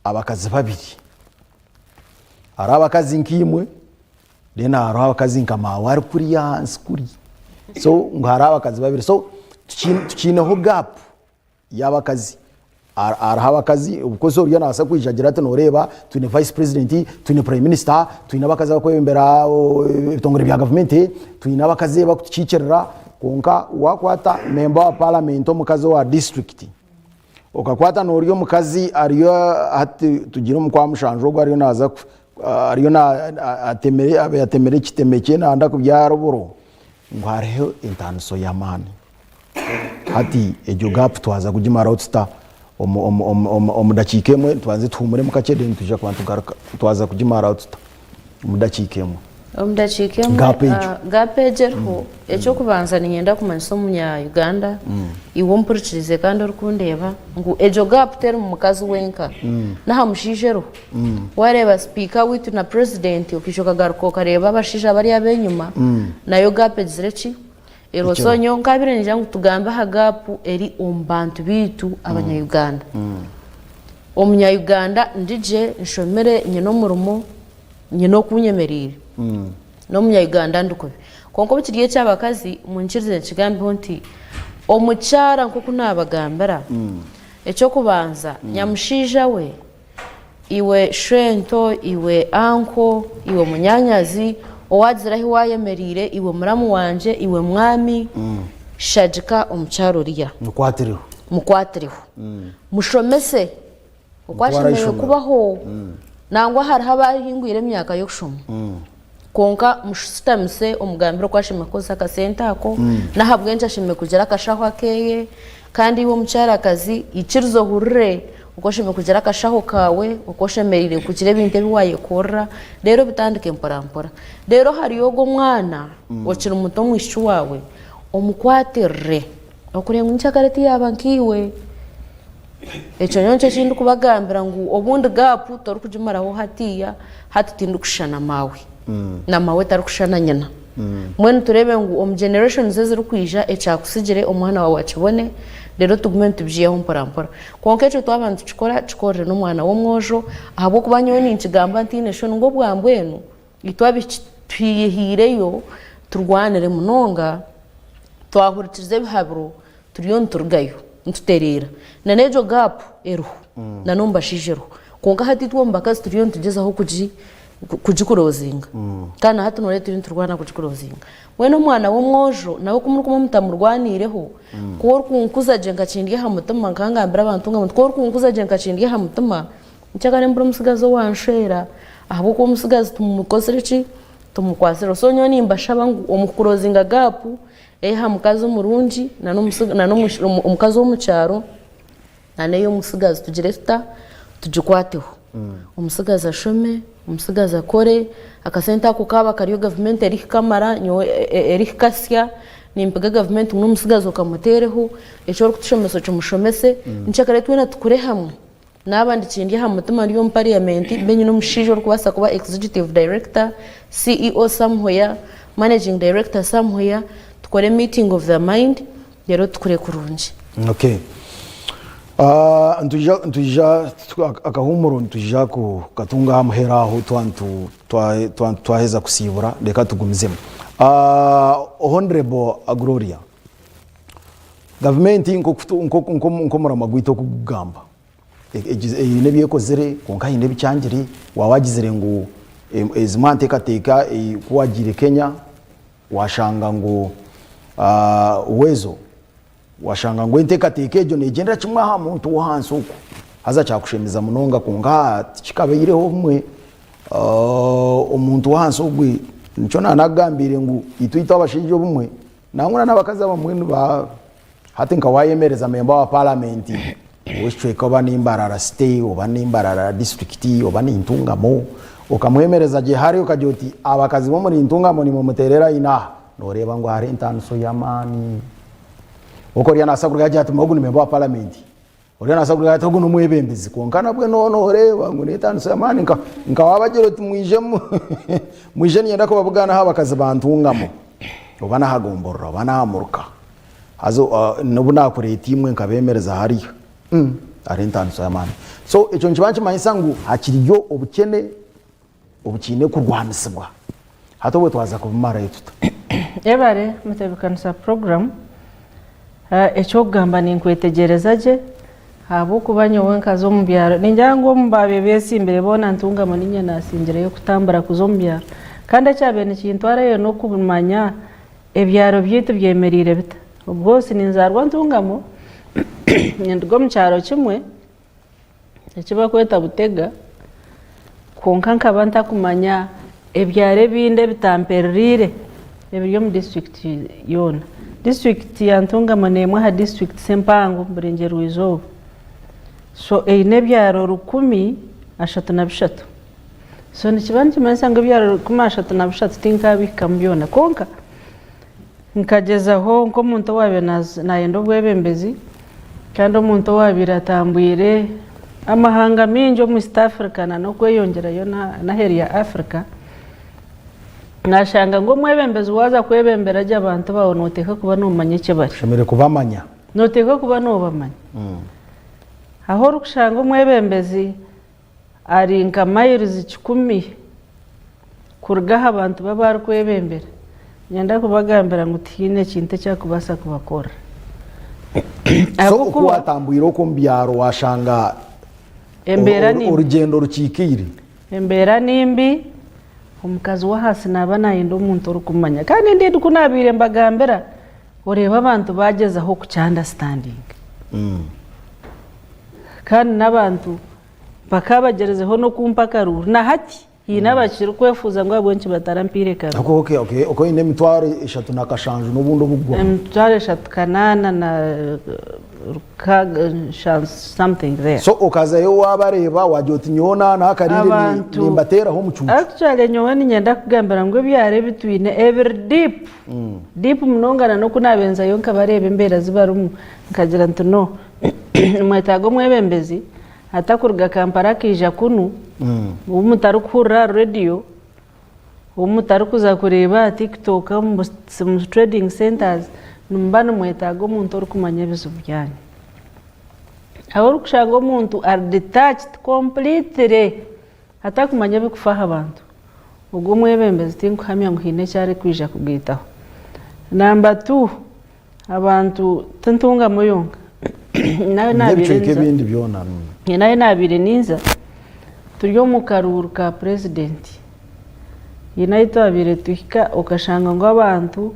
abakazi babiri hariho abakazi nkaimwe then hariho abakazi nka maawe ari kuriya ahansi kuri so ngu hariho abakazi babiri so tukiineho gap y'abakazi hariho abakazi obukozi oriyo nabaasa kwija agire ati noreeba twine vice president twine prime minister twine abakazi abakwebembera ebitongore bya gavumenti twine abakazi abakutukiikirira kwonka wakwata member wa parliament omukazi owa district Okakwata nori omukazi ariyo hati tugire omu kwamushanju ogu ariyo naza ariyo atemire atemire ekiteme kye nayenda kubyara oburo ngu hariho entaaniso y'amaani. Hati egyo gap twaza kugimaraho tuta omu dakiika emwe tubanze tuhumuremu kakye then twija kuba nitugaruka twaza kugimaraho tuta omu dakiika emwe. Omu dakiika emwe, Gap egyo. gap egyo eriho, eky'okubanza niinyenda kumanyisa omunya Uganda, iwe ompurikirize kandi orikundeeba ngu egyo gap teri mu mukazi wenka, n'aha mushaija eriho. Waareeba sipiika waitu na purezidenti okaija okagaruka okareeba abashaija bari ab'enyima, nayo gap egizire ki? Eriho. So nyowe nkaabaire ningira ngu tugambe aha gap eri omu bantu baitu abanya Uganda. Omunya Uganda ndi gye, nshomire, nyine omurimo, nyine oku nyemereire n'omunya Uganda ndi kubi kwonka obu kiri eky'abakazi munyikirize nkigambeho nti omukyara nk'oku naabagambira eky'okubanza nyamushaija we iwe shwento iwe anko iwe munyaanyazi owaagira ahi waayemereire iwe muramu wangye iwe mwami shagika omukyara oriya Mukwatireho. mukwatireho mushomese Oku ashemereire kubaho. Nangwa hariho abahingwire emyaka y'okushoma kwonka mushutamise omugambire oku ashemereire kukozesa akasente ako n'ahabw'enki ashemereire kugira akashaho akeye. Kandi iwe omukyarakazi ikiriza ohurire oku oshemereire kugira akashaho kaawe, oku oshemereire kugira ebintu ebi waayekorera reero obitandike mporampora. Reero hariyo ogwo omwana okiri muto omwishiki waawe omukwatirire okureba ngu nyenkyakare tiyaaba nkaiwe. Ekyo nyowe nikyo ekindikubagambira ngu obundi gaapu torikugimaraho hatiiya, hati tindikushushana maawe na maawe tarikushushana nyina. Mbwenu tureebe ngu omu generations ezirikwija ekyakutsigire omwana waawe akibone reero tugume nitubyihaho mpora mpora. Kwonka ekyo twaba nitukikora kikorere n'omwana w'omwojo ahabw'okuba nyowe ninkigamba ntaine shoni ngu obwa mbwenu itwe abaishiki twehaireyo turwanire munonga twahurikiriza ebihaburo Turiyo niturugayo nitutereera. Na n'egyo gap eriho na n'omu bashaija eriho. Kwonka hati itwe omu bakazi turiyo nitugyezaho kugi Kugikurozinga. Kandi na hati nooreeba turiyo niturwana kugikurozinga. Mbwenu omwana w'omwojo nawe ku murikuba mutamurwaniireho, ku orikunkuza gye nka kindi aha mutima, nkangambira abantu ngu ku orikunkuza gye nka kindi aha mutima, nkyakare mbura omutsigazi owanshwera ahabw'okuba omutsigazi tumukozire ki? Tumukwasire. So nyowe nimbashaba ngu omu kukurozinga gaapu ey'aha mukazi omurungi na n'omukazi w'omu kyaro, Na n'ey'omutsigazi tugire tuta? Tugikwateho. Omutsigazi ashome, omutsigazi akore, akasente ako kaaba kariyo gavumenti erikukamara, nyowe erikukasya, nimpiga gavumenti ngu n'omutsigazi okamuteereho, eki orikutushomesa okimushomese, nikyo kare twena tukure hamwe. Naaba ndi aha mutima ndi omu parliament, mbe nyine omushaija orikubaasa kuba executive director, CEO somewhere, managing director somewhere, tukore meeting of the mind, Reero tukure kurungi. Okay. Ah, nitwija nitwija akahuumuro nitwija kukatunga aha muheru aho twaheza kusiibura reka tugumizemu. Ah, Honourable Gloria, gavumenti nk'omurama gwaitu oku gukugamba Eine ebi ekozire kwonka haine ebikyangire. Waaba wagizire ngu ezimwe aha nteekateeka ku wagiire Kenya washanga ngu Uwezo washanga ngu enteekateeka egyo neegyendera kimwe aha muntu w'ahansi okwo haza kyakushemeza munonga kwonka tikikabaireho obumwe omuntu w'ahansi ogwe nikyo naanakugambiire ngu itwe itwe abashaija obumwe nangwa n'abakazi abamwe niba Hati nka wayemereza memba wa paramenti ow'ekicweka oba ni Mbarara city oba ni Mbarara disiturikiti oba ni Ntungamo okamwemereza gye hare okagira oti abakazi b'omuri Ntungamo nimwe muteere layini aha noreeba ngu hariho entaaniso y'amaani. Okwo oriya nabaasa kurugayo agire ati ogu ni memba wa paramenti Oriya naabaasa kugira ati ogu n'omwebembezi kwonka nabwe nooreeba ngu n'etaaniso y'amaani nka nka waabagira oti mwije mwije niinyenda kubabugana aha bakazi ba Ntungamo oba n'aha gomborora oba n'aha muruka haza n'obu naakureeta imwe nkabeemereza hariya hariho entaaniso y'amaani. So ekyo nikiba nikimanyisa ngu hakiriyo obukyene obukiine kurwanisibwa. Hati obwe twaza kubimarayo tuta? Yebare mutebekanisa puroguramu. Eky'okugamba ninkwetegyereza gye ahabw'okuba nyowe nkaza omu byaro ningira ngu omu baabaire beetsimbire boona Ntungamo niinye naasingireyo kutambura kuza omu byaro kandi ekyabaire nikintwarayo n'okumanya ebyaro byaitu byemereire bita. Obwo ninzaarwa Ntungamo ninduga omu kyaro kimwe. Eki barikweta Butega, kwonka nkaba ntakumanya ebyaro ebindi ebitampereriire ebiri omu disiturikiti yoona. Disiturikiti ya Ntungamo n'emwe aha disiturikiti empango omu burengyerwa izooba. So eine ebyaro 133. So nikiba nikimanyisa ngu ebyaro 133 tinkabihikamu byona kwonka Nkagyezaho nk'omuntu owaabaire naayenda obwebembezi kandi omuntu owaabaire atambwire amahanga maingi omu East Africa n'okweyongyerayo n'aheeru ya Africa, naashanga ngu omwebembezi waaza kwebembera gye abantu baawe nooteekwa kuba noomanya eki bari. Oshemereire kubamanya. Nooteekwa kuba noobamanya. Ahu orikushanga omwebembezi Ari nka mayirizi kikumi kuruga aha bantu be abu arikwebembera. Niinyenda kubagambira ngu tihaine kintu eki arikubaasa kubakorera. So oku watambwire okwo omu byaro washanga Embeera ni mbi. orugyendo rukiikaire? Embeera ni mbi, omukazi w'ahansi naaba naayenda omuntu orikumumanya. Kandi indeed ku naabaire mbagambira, oreeba abantu baagyezaho kukyandasitandinga. Kandi n'abantu Bakabagyerezeho n'okumpa akaruuru. Na hati haine abakirikwefuuza ngu ahabw'enki batarampaire karuuru. Okay, okay, okay. Okaba oine 37,000 n'obundi obukugwaho. 3800 na rukaaga nshanju something there. So okazayo wabareeba wagira oti nyowe na n'akariire ni- Abantu nimbateeraho omucuucu. Actually nyowe niinyenda kukugambira ngu ebyaro ebi twine ebiri deep, deep munonga na n'oku naabenzayo nkabareeba embeera zi barimu nkagira nti no nimwetaaga omwebembezi Atakuruga Kampala akaija kunu, ou mutarikuhurira aha rediyo, ou mutarikuza kureeba aha TikTok, omu trading centres, nimuba nimwetaaga omuntu orikumanya ebizibu byanyu. Ahu orikushanga omuntu ari detached completely atakumanya ebirikufa aha bantu, ogwo omwebembezi tinkuhamya ngu haine eki arikwija kugaitaho. Namba tu, Abantu tintungamo yonka. Nayo nabaire N'ebicweka nza. ebindi byona. Nayo nabaire ninza turi omu karuuru ka purezidenti. Haine ahu twabaire tuhika okashanga ngu abantu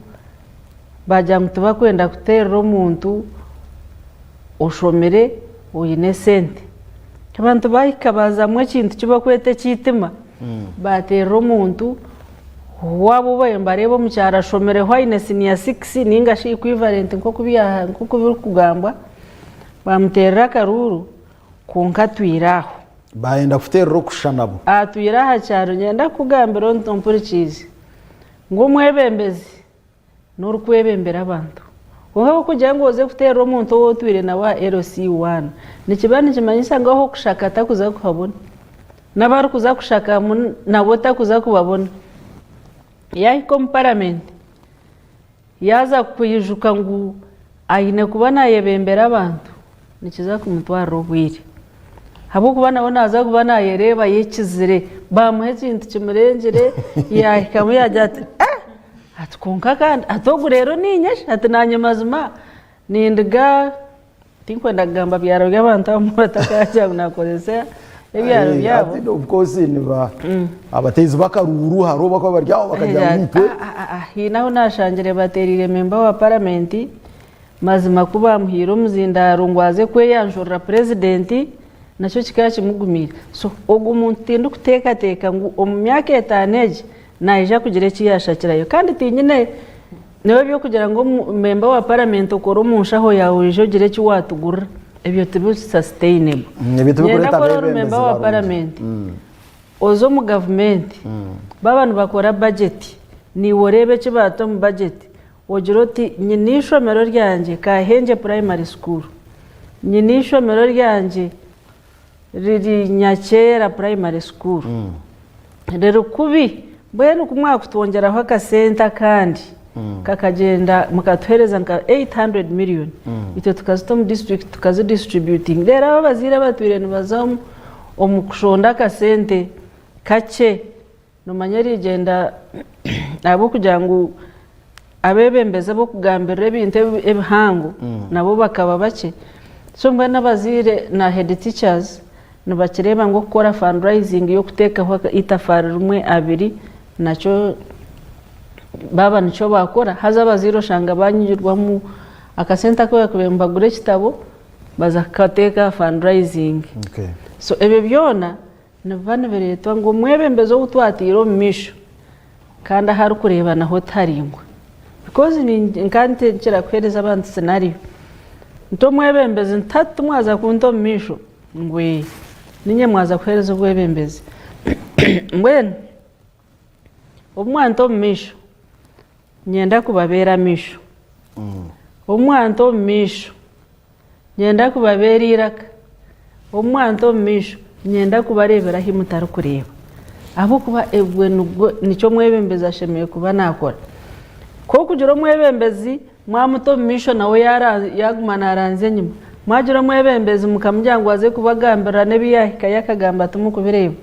baagira ngu tibakwenda kuteerera omuntu oshomire oine esente. Abantu baahika baazamu ekintu eki barikweta ekiitima, baateerera omuntu waaba obaire nibareeba omu kyaro ashomireho aine siniya sikisi nainga shi equivalent nk'oku birikugambwa, baamuteerera akaruuru kwonka atwire aho. Baayenda kuteerera okushushana nabo. Atwire aha kyaro. Niinyenda kukugambira ompurikiize ngu omwebembezi n'orikwebembera abantu. Kwonka ku orikugira ngu oze kuteerera omuntu ou otwire nawe aha LC one, nikiba nikimanyisa ngu ah'okushaka takuza kuhabona, n'abarikuza kushaka nabo takuza kubabona. Yaahika omu paramenti, yaaza kwijuka ngu aine kuba naayebembera abantu, nikiza kumutwarira obwire. Ahabw'okuba nawe naaza kuba naayereeba ayekizire, baamuha ekintu kimurengire, yaahikamu yaagira ati eh! Ati kwonka kandi ati ogu reero niinye shi? Ati naanye mazima nindiga, tinkwenda kugamba byaro by'abantu abamwe batakaagira ngu naakozesa ebyaro byabo. Ati of course niba abateezi b'akaruuru hariho abakuba bari aho bakagira ngu itwe. Haine ahu naashangire bateereire memba wa paramenti, Mazima ku baamuhaire omuzindaaro ngu aze kweyanjurira purezidenti, nakyo kikaba kimugumiire. So ogwo muntu tindikuteekateeka ngu omu myaka etaano egi naija kugira eki yaashakirayo. Kandi tinyine nyowe eby'okugira ngu memba wa paramenti okore omu nshaho yaawe oije ogire eki waatugurira, ebyo tibiri sustainable. Ebyo tibirikureeta Niinyenda kukora ori abeebembezi memba wa barungi. paramenti, oze omu gavumenti, baaba nibakora bajeti, naiwe oreebe eki baata omu bajeti, Ogire oti, Nyine eishomero ryangye, Kahengye Primary School. Nyine eishomero ryangye riri Nyakyera Primary School. Riri kubi. Mbwenu ku mwakutwongyeraho akasente akandi kakagyenda mukatuheereza nka 800 million, itwe tukazita omu district tukazidistributinga. Reero abo abazaire abatwire nibaza omu kushonda akasente kakye, Noomanya erigyenda ahabw'okugira ngu abeebembezi ab'okugambirira ebintu ebihango nabo bakaba bakye, so mbwenu abazaire na head teachers nibakireeba ngu okukora fundraising y'okuteekaho eitafaari rimwe abiri nakyo baaba nikyo baakora haza abazaire oshanga banyigirwamu akasente aku baakubaire nibagura ekitabo baza kukateeka aha fundraising. So ebyo byona Nibiba nibireetwa ngu omwebembezi ou twataire omu maisho kandi ahu arikureeba naho tiharaingwa. Because nka nkira kuheereza abantu scenario nti omwebembezi nti hati timwaza kunta omu maisho ngu ee niinye mwaza kuheereza obwebembezi. Mbwenu obu mwanta omu maisho niinyenda kubabeera amaisho, obu mwanta omu maisho Niinyenda kubabeera eiraka. Obu mwanta omu maisho, niinyenda kubareebera ahu mutarikureeba. Ahabw'okuba ebwo nibwo nikyo omwebembezi ashemereire kuba naakora. Ku orikugira omwebembezi mwamuta omu maisho nawe yaaguma naaranzya enyima, mwagira omwebembezi mukamugira ngu aze kubagambirira n'ebi yaahikayo akagamba timukubireeba,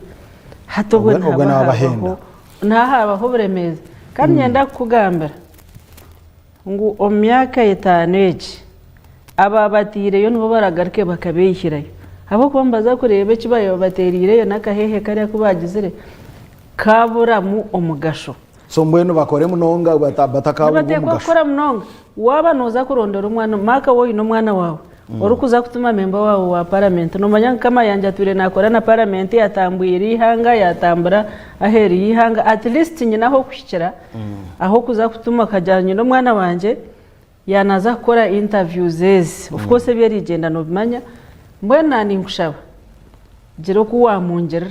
hati obwo Obwo nihaba naabahenda. habaho nihaba habaho oburemeezi. Kandi niinyenda kukugambira. Ngu omu myaka etaano egi, abaabataireyo nibo baragaruke bakabeihirayo. Ahabw'okuba nibaza kureeba eki baabaire babateereireyo n'akaheehe kariya aku baagizire kaaburamu omugasho. So mbwenu bakore munonga batakaburwa Nibateekwa omugasho. kukora munonga. Waaba nooza kurondera omwana, Mark waaba oine omwana waawe, orikuza kutuma memba waawe wa paramenti, noomanya ngu Kamayanja atwire naakora na paramenti, atambwire eihanga, yaatambura aheeru y'eihanga, at least nyine ah'okuhikira, Ah'okuza kutuma okagira nyine omwana wangye yaanaza kukora interviews ezi of course ebi erigyenda nobimanya mbwenu na ninkushaba gira oku wamungirira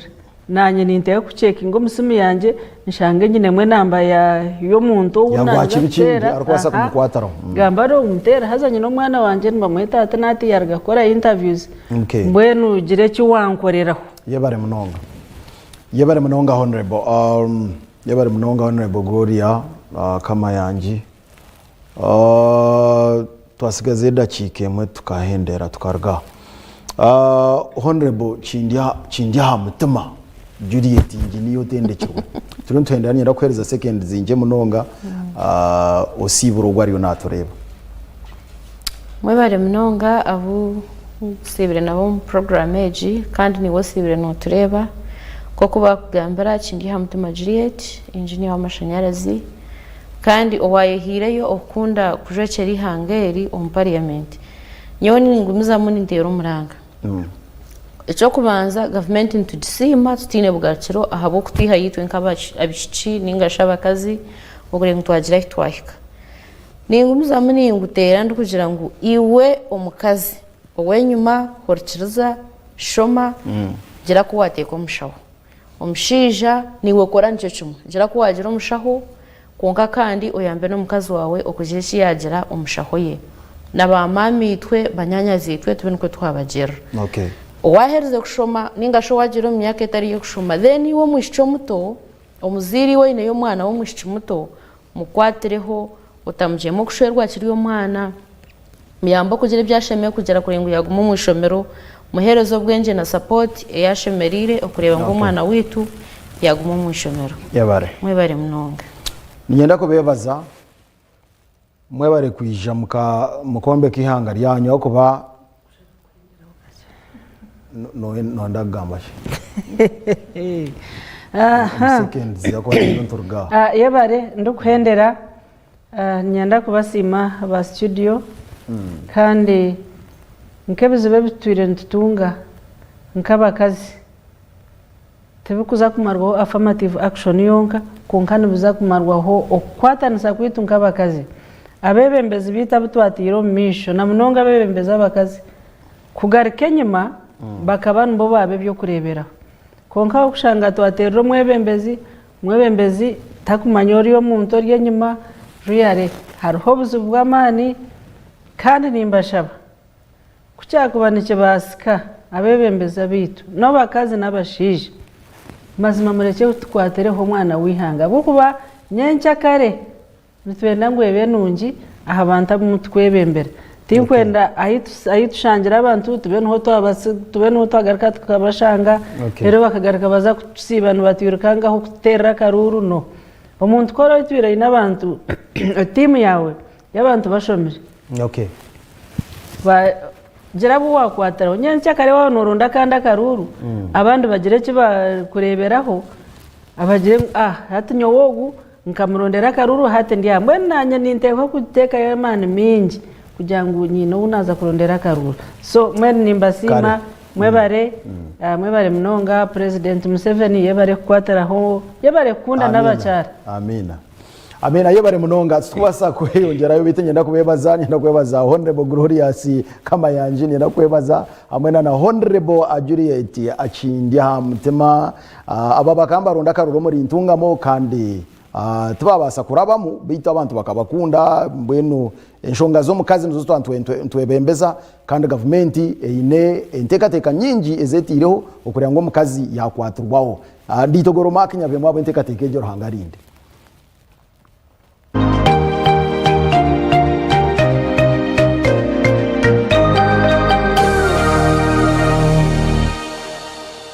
nanye ninteeka kucekinga omu simu yangye nshange nyinemu enamba y'omuntu ou Yaguha naaza kibi kindi kuteera arikubaasa aha kumukwatiraho. gamba ari omuteera haza nyine omwana wangye nibamweta ati n'ati yaruga kukora interviews Okay. mbwenu gira eki wankoreraho. Yebare munonga. Yebare munonga Honourable. Um, Yebare munonga Honourable Gloria Kamayangi. Twasigaza edakiika emwe tukahendera tukaruga aho. Honourable kindi aha mutima Juliet ngi niyo otendekirwe. Turiyo nituhendera niinyenda kukuheereza seconds nkye munonga osiibure ogwo ariyo naatureeba. Mwebare munonga abu nsiibire nabo omu puroguraamu egi kandi naiwe osiibire nootureeba. Nk'oku baakugambira, Kindi aha mutima Juliet, engineer w'amashanyarazi kandi owaayehaireyo okukunda kujwekyera eihanga eri omu parliament. Nyowe ningumizamu ninteera omuranga. Eky'okubanza gavumenti nitugisiima tutaine bugarukiro ahabw'okutwihayo itwe nk'abaishiki nainga shi abakazi okureeba ngu twagira ahu twahika. Ningumizamu ninguteera ndikugira ngu iwe omukazi ow'enyima hurikiriza, shoma, gira ku waateeka omushaho. Omushaija naiwe kora nikyo kimwe, gira ku waagira omushaho kwonka kandi oyambe n'omukazi waawe okugira eki yaagira omushaho ye. Na ba maamaitwe, banyaanyazi-itwe tube nikwo twabagirira. Owaaherize kushoma nainga shi owaagiire omu myaka etari y'okushoma then iwe omwishiki omuto, omuzaire iwe oineyo omwana w'omwishiki muto, mukwatireho otamugyema okushwerwa akiri omwana, muyambe okugira ebi ashemereire kugira kureba ngu yaguma omu ishomero, muhereze obwengye na sapoti ei ashemereire okureeba ngu omwana waitu yaguma omu ishomero. Yebare. Mwebare munonga. Niinyenda kubeebaza mwebare kwija mukombeka eihanga ryanyu ahabw'okuba Noyenda kugamba ki? Omu seconds ahakuba turiyo nituruga aha. Ah, yebare ndikuhendera ah, niinyenda kubasiima aba studio kandi nk'ebizibu ebi tutwire nitutunga nk'abakazi tibikuza kumarwaho affirmative action yonka kwonka nibiza kumarwaho okukwatanisa kwaitu nk'abakazi. Abeebembezi baitu abu twataire omu maisho na munonga abeebembezi abakazi kugaruka enyima bakaba nibo baaba eby'okureeberaho. Kwonka ahabw'okushanga twateerera omwebembezi, omwebembezi takumanya ori omuntu ori enyima, really hariho obuzibu bw'amaani kandi nimbashaba Ku kyakuba nikibaasika, abeebembezi abaitu, n'abakazi n'abashaija, mazima murekye tukwatireho omwana w'eihanga ahabw'okuba nyenkyakare nitwenda ngu ebe nungi aha bantu abu murikwebembera. Tinkwenda ahu tushangire abantu tube niho twagaruka tukabashanga reero bakagaruka baza kutusiiba nibatwirukangaho kututeerera akaruuru, no. Omuntu ku oraba otwire oine abantu, tiimu yaawe y'abantu bashomire. Gira abu waakwatiraho. Nyenkyakare waaba nooronda akandi akaruuru, abandi bagire eki baakureeberaho, bagire ngu ah hati nyowe ogu nkamurondera akaruuru hati ndi aha. Mbwenu naanye ninteekwa kuteekayo amaani maingi kugira ngu nyine ou naaza kurondera akaruuru. So mbwenu nimbasiima, mwebare, mwebare munonga. Purezidenti Museveni yebare kukwatiraho, yebare kukunda n'abakyara. Amiina. Amiina yebare munonga titukubaasa kweyongyerayo beitu niinyenda kubeebaza niinyenda kwebaza Honourable Glorious Kamayangi niinyenda kukwebaza hamwe na na Honourable Juliet Akindi aha mutima aba bakaba nibaronda akaruru omuri Ntungamo kandi tibabaasa kurabamu beitu abantu bakabakunda mbwenu enshonga z'omukazi nizo twaba nitwebembeza kandi gavumenti eine enteekateeka nyingi ezi eteireho okureeba ngu omukazi yaakwatirwaho. Ndiitogoro Mark Nyabemwa ahabw'enteekateeka egyo Ruhanga arinde.